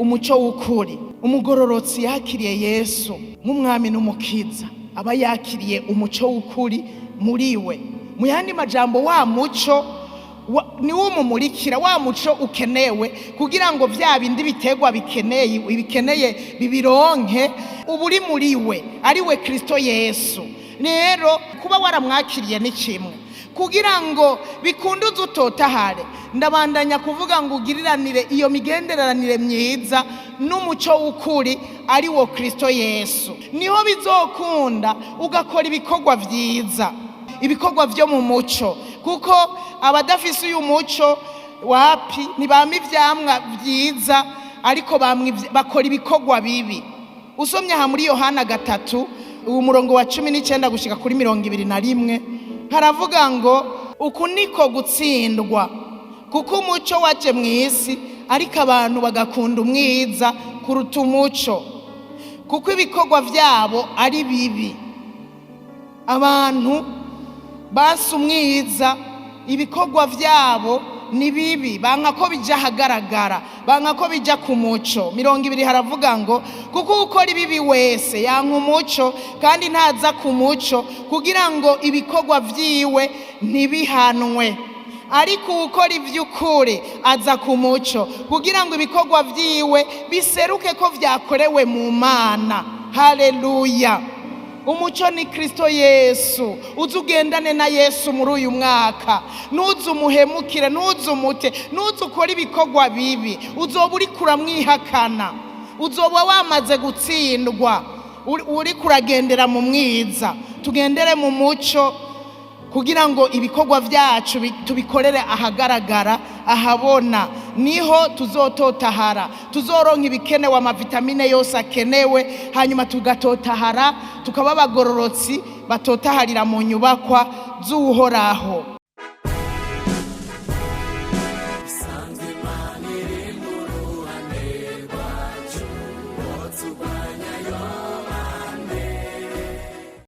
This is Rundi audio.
Umuco w'ukuri. Umugororotsi yakiriye Yesu nk'umwami n'umukiza aba yakiriye umuco w'ukuri muri we. Mu yandi majambo, wa muco niwo umumurikira, wa muco ukenewe kugira ngo vya bindi biterwa bikeneye bibironke, uba uri muri we, ari we Kristo Yesu. Rero kuba waramwakiriye ni kimwe, kugira ngo bikunde uze utotahare. Ndabandanya kuvuga ngo ugiriranire iyo migenderanire myiza n'umuco w'ukuri, ari wo Kristo Yesu, niho bizokunda ugakora ibikorwa vyiza, ibikorwa vyo mu muco, kuko abadafise uyu muco wapi, ntibama ivyamwa vyiza, ariko bakora ibikorwa bibi. Usomye aha muri Yohana 3, uwo murongo wa 19 gushika kuri 21, haravuga ngo: "Uku niko gutsindwa, kuko umuco waje mu isi, ariko abantu bagakunda umwiza kuruta umuco, kuko ibikorwa vyabo ari bibi." Abantu basi umwiza, ibikorwa vyabo ni bibi, banka ko bija ahagaragara, banka ko bija ku muco. 20 haravuga ngo: "Kuko ukora ibibi wese yanka umuco, kandi ntaza ku muco, kugira ngo ibikorwa vyiwe ntibihanwe. Ariko ukora ivy'ukuri aza ku muco, kugira ngo ibikorwa vyiwe biseruke ko vyakorewe mu Mana." Haleluya! Umuco ni Kristo Yesu. Uze ugendane na Yesu muri uyu mwaka, ntuze umuhemukire, ntuze umute, ntuze ukore ibikorwa bibi. Uzoba uriko uramwihakana, uzoba wamaze gutsindwa, uriko uragendera mu mwiza. Tugendere mu muco kugira ngo ibikorwa vyacu tubikorere ahagaragara, ahabona, niho tuzototahara, tuzoronka ibikenewe, amavitamine yose akenewe, hanyuma tugatotahara, tukaba abagororotsi batotaharira mu nyubakwa z'Uhoraho.